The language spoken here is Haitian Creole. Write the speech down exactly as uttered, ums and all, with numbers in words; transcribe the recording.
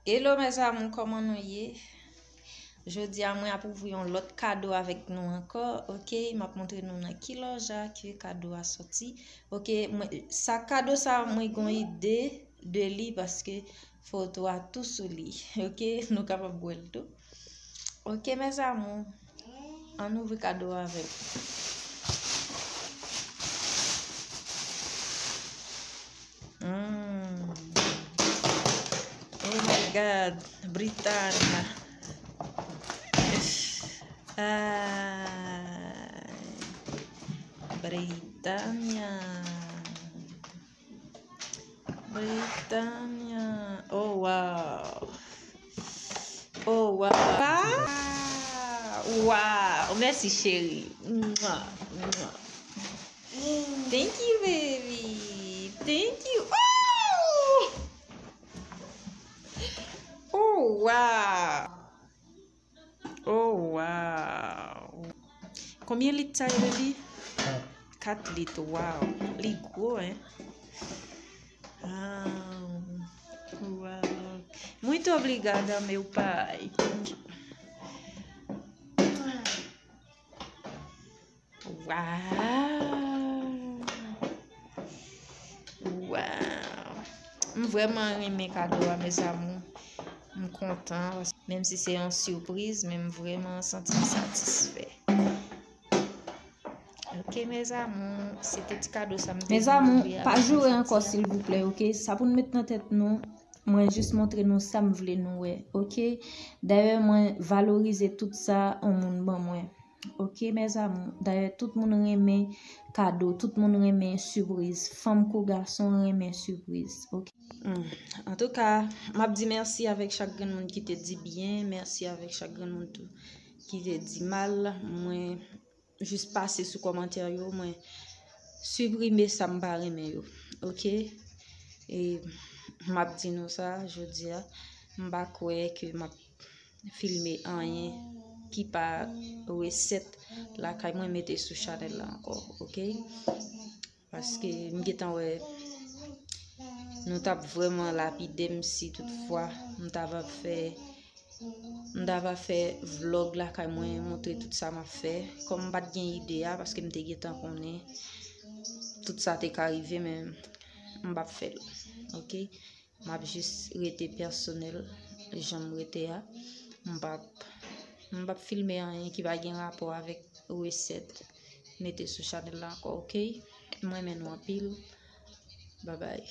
Hello mes amours, kòman nou ye? Jodi a mwen ap ouvri yon lòt kado avèk nou ankò, oke? M ap montre nou nan ki lòja ke kado a sòti. Oke, mwen, sa kado sa mwen gon ide de li paske foto a tou sou li. Oke, nou kapab wè l tou. Oke mes amours, ann ouvri kado a avè m. Mm. Oh my God, Britannia. Ah, Britannia. Britannia. Oh wow. Oh wow. Wow. Wow. Mèsi cheri. Mwah. Mwah. Thank you, baby. Thank you. Oh! Oh, wow. Oh, wow. Konbyen lit sa ye, baby? Kat lit, wow. Li gwo, hein? Ah, wow. Muito obrigada, meu pai. Wow! Wow! M vrèman renmen kado a, mes amours. M kontan, menm si se yon sipriz, men m vrèman santi m satisfè. Ok, mes amours, se te ti kado sa m te vin montre avèk nou jodi a. Mes amours, pa joure ankò, silvouplè, ok? Sa pou n met nan tèt nou, mwen jis montre nou sa m vle nou wè, ok? Dayè, mwen valorize tout sa yon moun ban mwen. Ok, mes amours. Dayè, tout moun renmen kado, tout moun renmen sipriz. Fanm kou gason renmen sipriz. Ok. Hmm. Antouka, m ap di mèsi avèk chak grenn moun ki te di byen, mèsi avèk chak grenn moun tou ki te di mal. Mwen jis pase sou kòmantè yo, mwen siprime sa m pa renmen yo. Ok? E m ap di nou sa jodi a, m pa kwè ke m ap filme anyen ki pa resèt lakay mwen mete sou chanèl la ankò, ok? Paske m gentan wè nou t ap vrèman lapide m si toutfwa m t ava fè, m t ava fè vlòg lakay mwen, montre tout sa m ap fè. Kòm m pa t gen ide a, paske m te gentan konnen tout sa te ka rive, men m p ap fè l, ok? M ap jis rete pèsonèl, jan m rete a. M p ap, m p ap filme anyen ki pa gen rapò avèk resèt mete sou chanèl la ankò, ok? M renmen nou anpil. Babay.